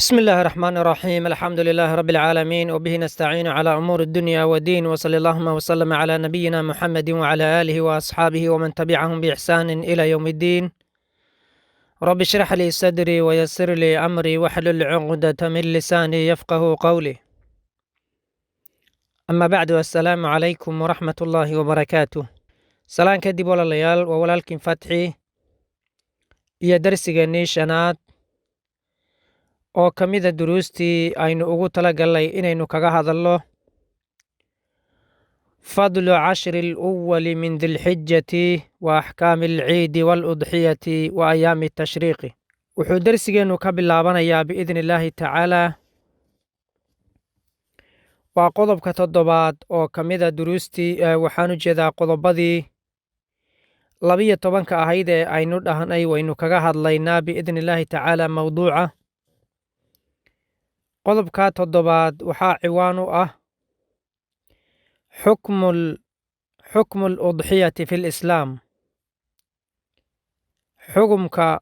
بسم الله الرحمن الرحيم، الحمد لله رب العالمين، وبه نستعين على أمور الدنيا والدين، وصلى اللهم وسلم على نبينا محمد وعلى آله وأصحابه ومن تبعهم بإحسان إلى يوم الدين. رب اشرح لي صدري ويسر لي أمري واحلل عقدة من لساني يفقه قولي. أما بعد، السلام عليكم ورحمة الله وبركاته. Salaan kadib, walaalayaal, waa walaalkiin Fatxi iyo darsigeennii shanaad oo ka mida duruustii aynu ugu tala galnay inaynu kaga hadalno fadlu cashri alawali min dilxijati wa axkaami alciidi waaludxiyati wa ayaami tashriiqi. Wuxuu darsigeennu ka bilaabanayaa, biidni illaahi tacaala, waa qodobka toddobaad oo ka mida duruustii, waxaan u jeedaa qodobadii 12-ka ahayd ee aynu dhahnay waynu kaga hadlaynaa, biidni illaahi tacaala, mowduuca. Qodobka toddobaad waxaa ciwaan u ah xukmu aludxiyati fi lislaam, xukumka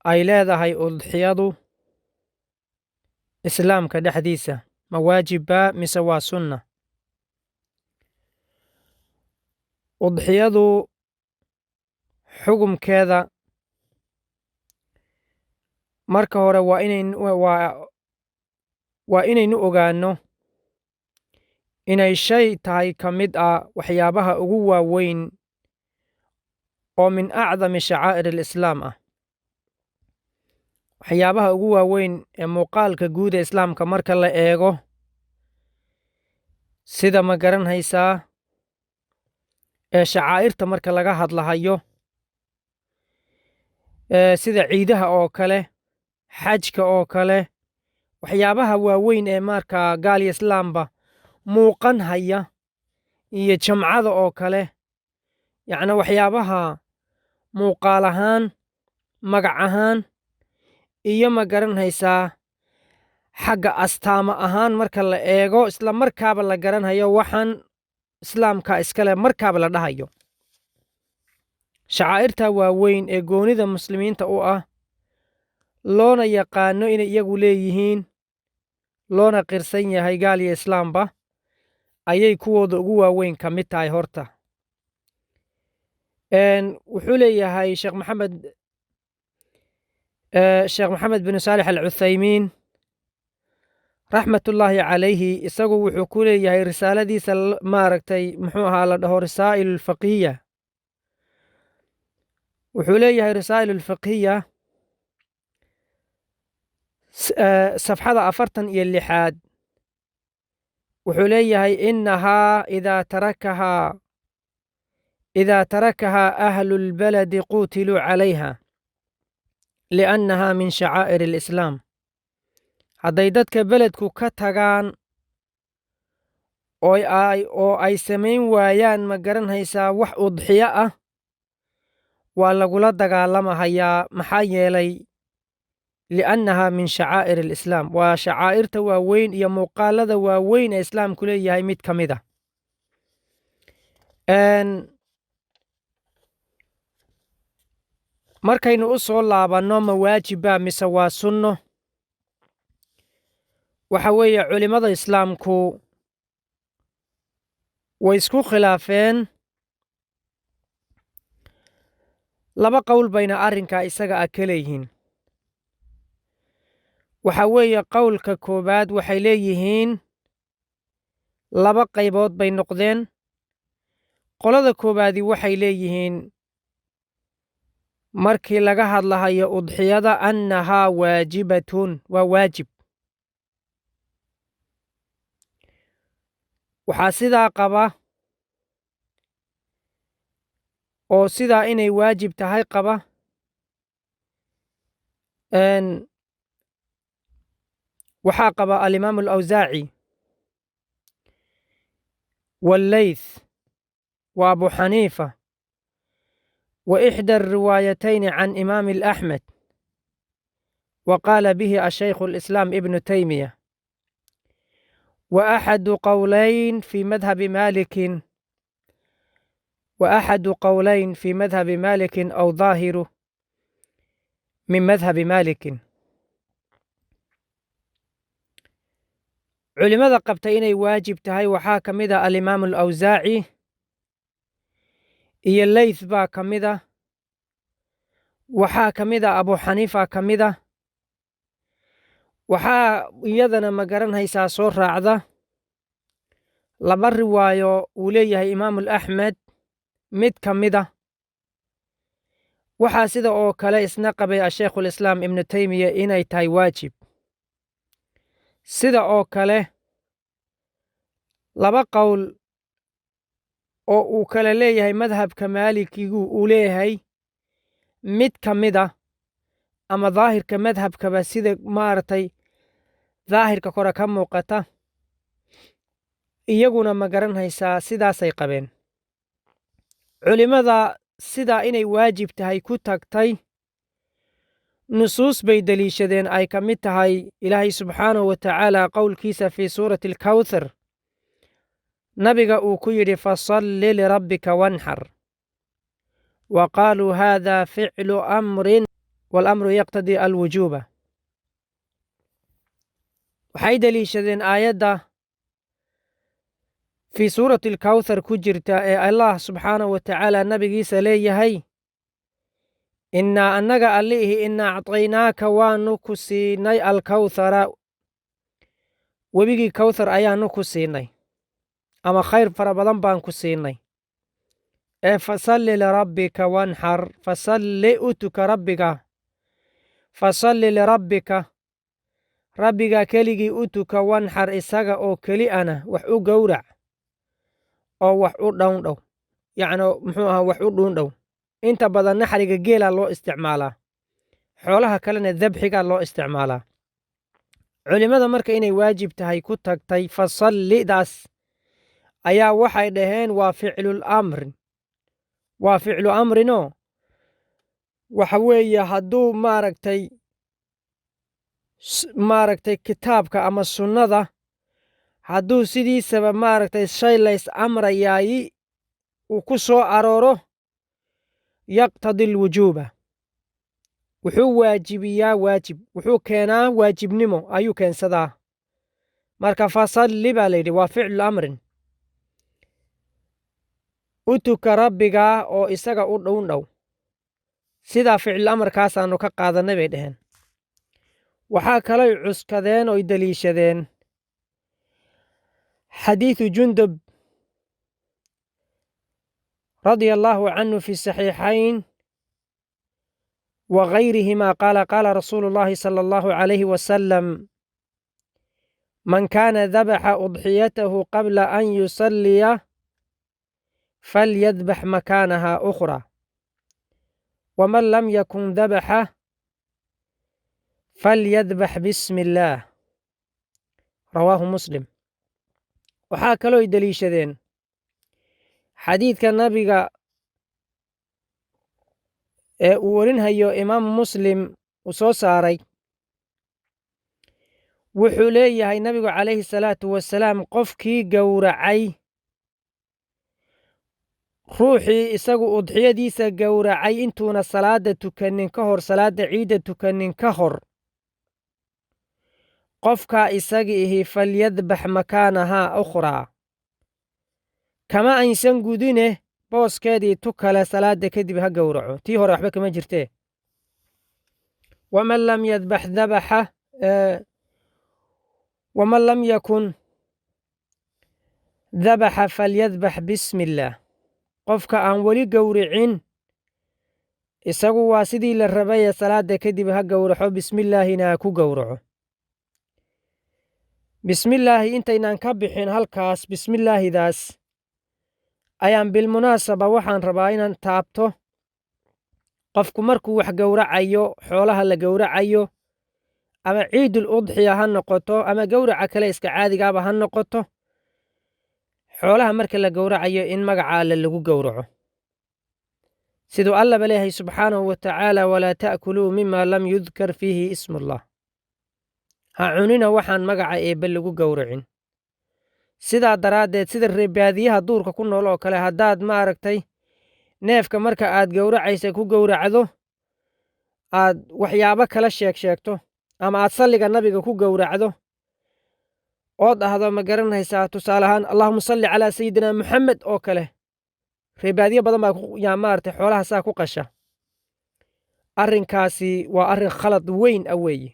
ay leedahay udxiyadu islaamka dhexdiisa, ma waajibba mise waa sunna? Udxiyadu xukumkeeda marka hore waa inaynu ogaanno inay shay tahay ka mid ah waxyaabaha ugu waaweyn oo min acdami shacaa'ir alislaam ah, waxyaabaha ugu waaweyn ee muuqaalka guud ee islaamka marka la eego, sida, ma garanhaysaa, ee shacaa'irta marka laga hadlahayo, sida ciidaha oo kale, xajka oo kale, waxyaabaha waaweyn ee markaa gaal iyo islaamba muuqan haya, iyo jamcada oo kale, yacni waxyaabaha muuqaal ahaan, magac ahaan iyo, ma garanhaysaa, xagga astaamo ahaan marka la eego, isla markaaba la garanhayo waxaan islaamka iskale markaaba la dhahayo. Shacaa'irta waaweyn ee goonida muslimiinta u ah, loona yaqaano inay iyagu leeyihiin, loona qirsan yahay gaal iyo islaamba, ayay kuwooda ugu waaweyn ka mid tahay. Horta wuxuu leeyahay Sheekh Maxamed bin Saalix Al Cuthaymiin, raxmatullaahi calayhi, isagu wuxuu ku leeyahay risaaladiisa, maaragtay, muxuu ahaa, la dhaho Risaa'il Alfiqhiya. Wuxuu leeyahay Risaa'il Alfiqhiya, safxada 46aad, wuxuu leeyahay: "Inahaa idaa tarakahaa ahlu lbaladi quutiluu calayha liannaha min shacaa'ir alislaam." Hadday dadka beledku ka tagaan oo ay samayn waayaan, ma garanhaysaa, wax udxiyo ah, waa lagula dagaalamahayaa. Maxaa yeelay, liannaha min shacaa'ir alislaam, waa shacaa'irta waaweyn iyo muuqaalada waaweyn ee islaamku leeyahay mid ka mid a. Markaynu u soo laabanno, ma waajibba mise waa sunno? Waxa weeye, culimmada islaamku way isku khilaafeen, laba qowl bayna arrinkaa isaga ah ka leeyihiin. Waxa weeye, qowlka koowaad waxay leeyihiin, laba qaybood bay noqdeen. Qolada koowaadi waxay leeyihiin, markii laga hadlahayo udxiyada, annahaa waajibatun, waa waajib. Waxaa sidaa qaba oo sidaa inay waajib tahay qaba, waxaa qaba Alimaam Alawsaaci walleyth wa Abu Xaniifa wa ixda alriwaayatayni can Imaami Axmed, wa qaala bihi ashaykhu alislaam Ibnu Taymiya, wa axadu qowlayn fi madhabi Maalikin, wa axadu qowlayn fi madhabi Maalikin aw daahiru min madhabi Maalikin. Culimmada qabta inay waajib tahay waxaa ka mid ah Alimaamu Alawsaaci iyo Layth baa ka mid ah, waxaa ka mid ah Abu Xaniifa ka mid ah. Waxaa iyadana ma garanhaysaa soo raacda laba riwaayo uu leeyahay Imaamu Axmed mid ka mid ah. Waxaa sida oo kale isna qabay Asheikhulislaam Ibnu Taymiya inay tahay waajib. Sida oo kale laba qowl oo uu kale leeyahay madhabka Maalikigu uu leeyahay mid ka mid ah, ama daahirka madhabkaba sida maaragtay daahirka kore ka muuqata, iyaguna ma garanhaysaa sidaasay qabeen. Culimmada sidaa inay waajib tahay ku tagtay nusuus bay deliishadeen ay ka mid tahay Ilaahay subxaanahu wa tacaala qowlkiisa fii suurati Alkawthar, nabiga uu ku yidhi: "Fasalli lirabbika wanxar." Wa qaaluu: "Haada ficlu amrin, waalamru yaqtadii alwujuuba." Waxay deliishadeen aayadda fii suurati Alkawthar ku jirta ee Allah subxaanahu wa tacaala nabigiisa leeyahay: "Innaa annaga alliihi innaa acطaynaaka, waanu ku siinay, alkawthara, webigii Kawthar ayaanu ku siinay, ama khayr fara badan baan ku siinay, ee fasalli lirabbika wanxar." Fasalli, u tuka rabbiga. Fasalli lirabbika, rabbiga keligii u tuka, wanxar, isaga oo keli ana wax u gowrac oo wax u dhowndhow, yacni muxuu ahaa, wax u dhuundhow. Inta badan naxriga geelaa loo isticmaalaa, xoolaha kalena dabxigaa loo isticmaalaa. Culimmada marka inay waajib tahay ku tagtay fasallidaas ayaa waxay dhaheen waa ficlul amri, waa ficlu amrinoo waxa weeye hadduu maaragtay kitaabka ama sunnada hadduu sidiisaba maaragtay shay lays amrayaayi uu ku soo arooro, yaqtadi alwujuuba, wuxuu waajibiyaa waajib, wuxuu keenaa waajibnimo ayuu keensadaa. Marka fasalli baa la yidhi, waa ficlu amrin, u tuka rabbigaa oo isaga u dhown dhow. Sidaa ficlu amarkaasaanu ka qaadannay bay dhaheen. Waxaa kalay cuskadeen oy deliishadeen xadiidu Jundub radia allaahu canhu fi saxiixayn wa gayrihima, qaala: qaala rasuulu llaahi sala allahu calayhi wasalam: "Man kaana dabaxa udxiyatahu qabla an yusalliya falyadbax makaanaha ukhraa, waman lam yakun dabaxa falyadbax bismi illaah." Rawaahu Muslim. Waxaa kalooy deliishadeen xadiidka nabiga ee uu warinhayo Imaamu Muslim uu soo saaray. Wuxuu leeyahay nabigu calayhi salaatu wasalaam: qofkii gowracay, ruuxii isagu udxiyadiisa gowracay intuuna salaada tukanin ka hor, salaadda ciidda tukanin ka hor, qofkaa isaga ihi falyadbax makaanahaa ukhraa, kama aysan gudine booskeedii tu kale salaadda kadib ha gowraco, tii hore waxba kama jirtee. Waman lam yadbax dabaxa, waman lam yakun dabaxa falyadbax bismi illaah. Qofka aan weli gowricin isagu waa sidii la rabaye salaadda kadib ha gowraxo, bismillaahina ha ku gowraco. Bismillaahi intaynaan ka bixin halkaas, bismillaahidaas ayaan bilmunaasaba waxaan rabaa inaan taabto. Qofku markuu wax gowracayo, xoolaha la gowracayo, ama ciidul udxiya ha noqoto ama gowraca kale iska caadigaaba ha noqoto, xoolaha marka la gowracayo in magaca Alle lagu gowraco, siduu Allaba leeyahay subxaanahu wa tacaala: "Walaa ta'kuluu mima lam yudkar fiihi ismullah." Ha cunina waxaan magaca Eebbe lagu gowracin. Sidaa daraaddeed, sida reebaadiyaha duurka ku nool oo kale, haddaad maaragtay neefka marka aad gowracaysa ku gowracdo aad waxyaabo kala sheeg sheegto ama aad salliga nabiga ku gowracdo. Ood dhahdo, ma garanaysaa, tusaale ahaan, "Allahuma salli calaa sayidina Muxamed" oo kale. Reebaadiyo badan baa yaa maaragtay xoolaha saa ku qasha. Arrinkaasi waa arrin khalad weyn ah weeye.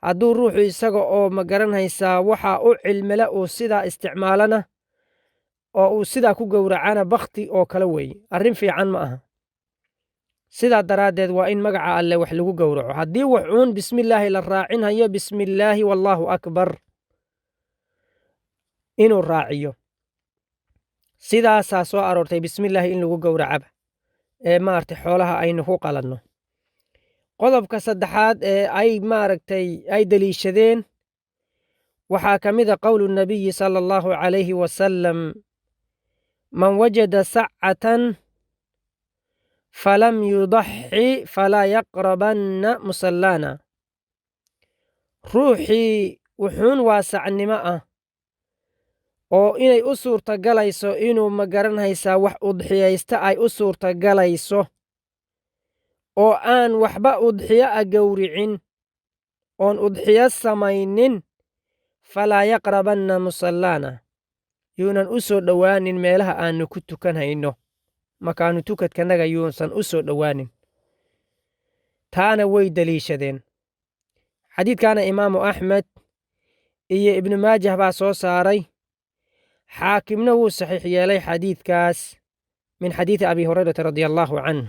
Hadduu ruuxu isaga oo, ma garanaysaa, waxa u cilmile uu sidaa isticmaalana oo uu sidaa ku gowracana, bakti oo kale weeye, arrin fiican ma aha. Sidaa daraaddeed waa in magaca Alle wax lagu gowraco. Haddii wax uun bismillaahi la raacinhayo, "Bismillaahi wallaahu akbar" inuu raaciyo. Sidaasaa soo aroortay bismillaahi in lagu gowracaba ee maaragtay xoolaha aynu ku qalanno. Qodobka saddexaad ee ay maaragtay ay deliishadeen waxaa ka mid a qowlu nabiyi sala Allahu calayhi wasalam: "Man wajada sacatan falam yudaxi falaa yaqrabanna musallana." Ruuxii wuxuun waasacnimo ah oo inay u suurtagalayso inuu, ma garanaysaa, wax udxiyaysta ay u suurtagalayso oo aan waxba udxiyo a gowricin oon udxiyo samaynin, falaa yaqrabanna musallana, yuunan u soo dhowaanin meelaha aanu ku tukanhayno, makaanu tukadkanaga yuusan u soo dhowaanin. Taana way deliishadeen. Xadiidkana Imaamu Axmed iyo Ibnu Maajah baa soo saaray, Xaakimna wuu saxiix yeelay xadiidkaas min xadiidi Abi Hurayrata radia allaahu canh.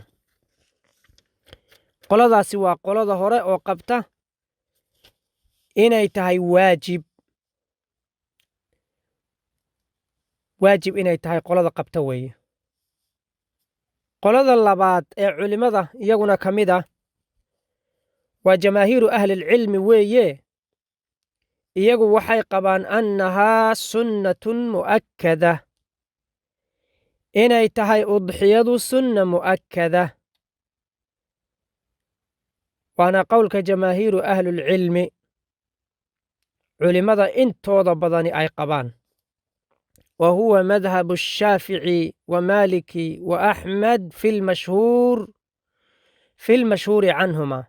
Qoladaasi waa qolada hore oo qabta inay tahay waajib, waajib inay tahay qolada qabta weeye. Qolada labaad ee culimmada iyaguna ka mid ah waa jamaahiiru ahlilcilmi weeye. Iyagu waxay qabaan annahaa sunnatun mu'akkada, inay tahay udxiyadu sunna mu'akkada, waana qowlka jamaahiiru ahlulcilmi, culimmada intooda badani ay qabaan. Wa huwa madhabu ashaafici wa Maaliki wa Axmed fi lmashhuuri canhuma,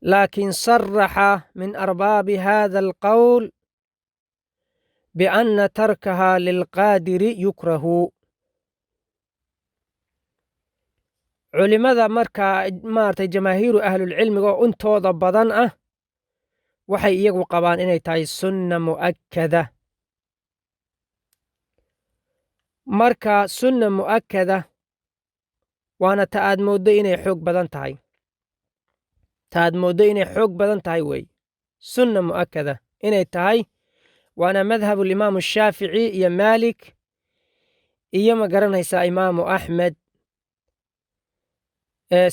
laakin saraxa min arbaabi hada alqowl bianna tarkaha lilqaadiri yukrahu. Culimmada markaa maaragtay jamaahiiru ahlulcilmiga oo intooda badan ah waxay iyagu qabaan inay tahay sunna mu'akkada. Marka sunna mu'akkada waana ta aad mooddo inay xoog badan tahay, ta aad mooddo inay xoog badan tahay wey sunna mu'akkada inay tahay, waana madhabu Imaamu Shaafici iyo Maalik iyo, ma garanaysaa, Imaamu Axmed,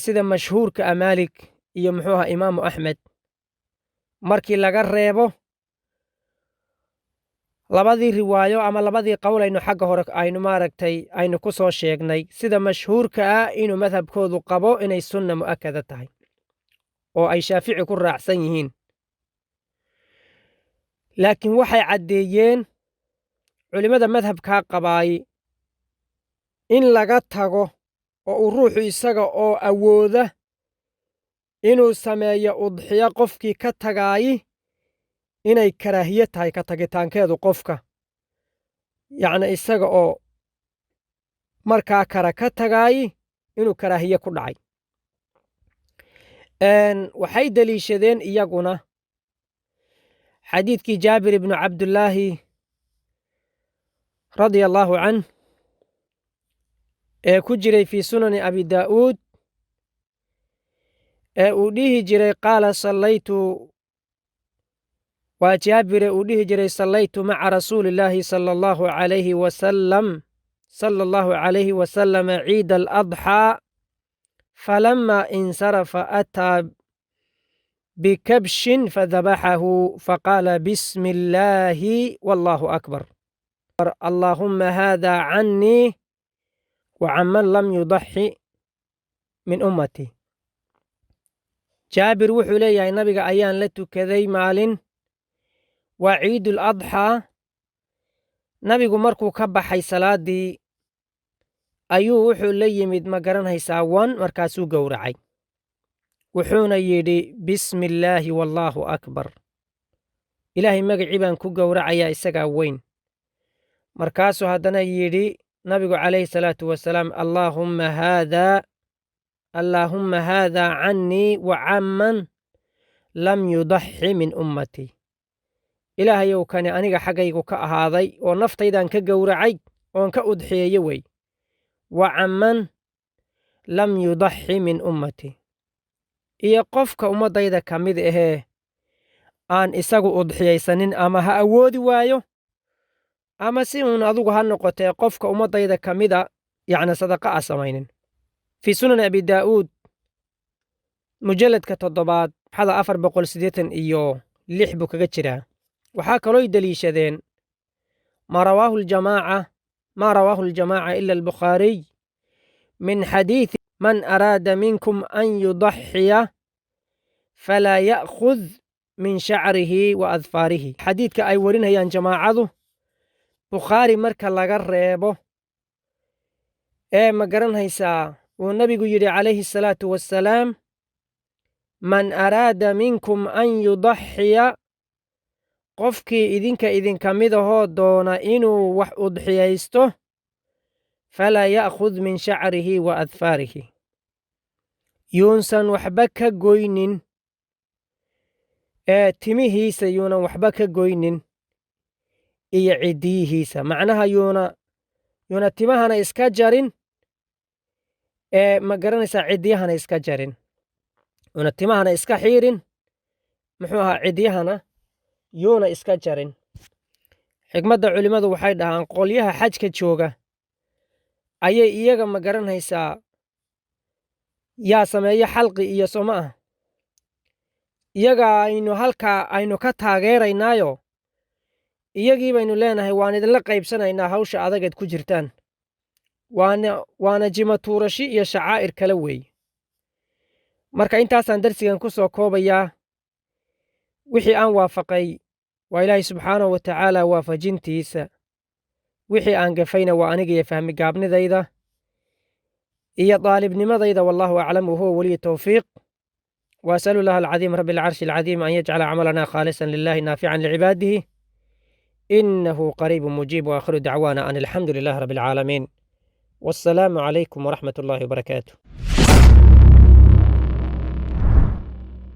sida mashhuurka ah Maalik iyo muxuu ahaa Imaamu Axmed, markii laga reebo labadii riwaayo ama labadii qowl aynu xagga hore aynu maaragtay aynu ku soo sheegnay, sida mashhuurka ah inuu madhabkoodu qabo inay sunna mu'akkada tahay oo ay Shaafici ku raacsan yihiin. Laakiin waxay caddeeyeen culimmada madhabkaa qabaay in laga tago oo uu ruuxu isaga oo awooda inuu sameeyo udxiyo qofkii ka tagaayi inay karaahiye tahay ka tagitaankeedu qofka, yacni isaga oo markaa kara ka tagaayi inuu karaahiye ku dhacay. Waxay deliishadeen iyaguna xadiidkii Jaabir ibnu Cabdullaahi radia allaahu canh ee ku jiray fii sunani Abi Daa'uud ee uu dhihi jiray, qaala sallaytu, waa Jaabire, uu dhihi jiray: "Sallaytu maca rasuuli illaahi sala allahu calayhi wasalam, sala allahu calayhi wasalama, ciida aladxaa, falama insarafa ataa bikabshin fadabaxahu, faqaala: 'Bismi illaahi wallaahu akbar, allaahumma haada cannii wa canman lam yudaxi min ummatii.'" Jaabir wuxuu leeyahay, nabiga ayaan la tukaday maalin, waa ciidul adxaa. Nabigu markuu ka baxay salaaddii ayuu wuxuu la yimid, ma garanaysaa, wan, markaasuu gowracay, wuxuuna yidhi: "Bismi illaahi wallaahu akbar, Ilaahay magacii baan ku gowracayaa, isagaa weyn. Markaasuu haddana yidhi nabigu calayhi salaatu wasalaam: Allaahumma haadaa cannii wa camman lam yudaxi min ummatii. Ilaahayow, kani aniga xaggaygu ka ahaaday oo naftaydan ka gowracay oon ka udxiyeeye wey, wa camman lam yudaxi min ummatii, iyo qofka ummaddayda ka mid ahee aan isagu udxiyaysanin, ama ha awoodi waayo ama si uun adugu ha noqotee, qofka ummaddayda ka mida yacni sadaqa a samaynin. Fii Sunan Abi Daa'uud, mujalladka toddobaad, xada 486 buu kaga jiraa. Waxaa kalooy deliishadeen ما رواه الجماعة إلا البخاري من حديث: من أراد منكم أن يضحي فلا يأخذ من شعره وأظفاره. Xadiiska ay warinayaan jamaacadu, Bukhaari marka laga reebo, ee ma garanhaysaa, uu nabigu yidhi calayhi الsalaatu wassalaam: من أراد منكم أن يضحي, qofkii idinka idinka mid ahoo doona inuu wax udxiyaysto, فلا يأخذ من شعره وأظفاره, yuunsan waxba ka goynin ee timihiisa, yuunan waxba ka goynin iyo ciddiyihiisa. Macnaha yuuna timahana iska jarin ee, ma garanaysaa, ciddiyahana iska jarin, yuuna timahana iska xiirin, muxuu ahaa, ciddiyahana yuuna iska jarin. Xikmadda culimmadu waxay dhahaan qolyaha xajka jooga ayay iyaga, ma garanaysaa, yaa sameeyo xalqi iyo soo ma ah, iyaga aynu halkaa aynu ka taageeraynaayo, iyagii baynu leenahay waan idinla qaybsanaynaa hawsha adageed ku jirtaan. Waana jima tuurashi iyo shacaa'ir kale weeye. Marka intaasaan darsigan ku soo koobayaa. Wixii aan waafaqay waa Ilaahay subxaanahu wa tacaala waafajintiisa, wixii aan gafayna waa aniga iyo fahmi gaabnidayda iyo daalibnimadayda. والله أعلم وهو ولي التوفيق. وأسأل الله العظيم رب العرش العظيم أن يجعل عملنا خالصا لله نافعا لعباده، إنه قريب مجيب. وآخر دعوانا أن الحمد لله رب العالمين، والسلام عليكم ورحمة الله وبركاته.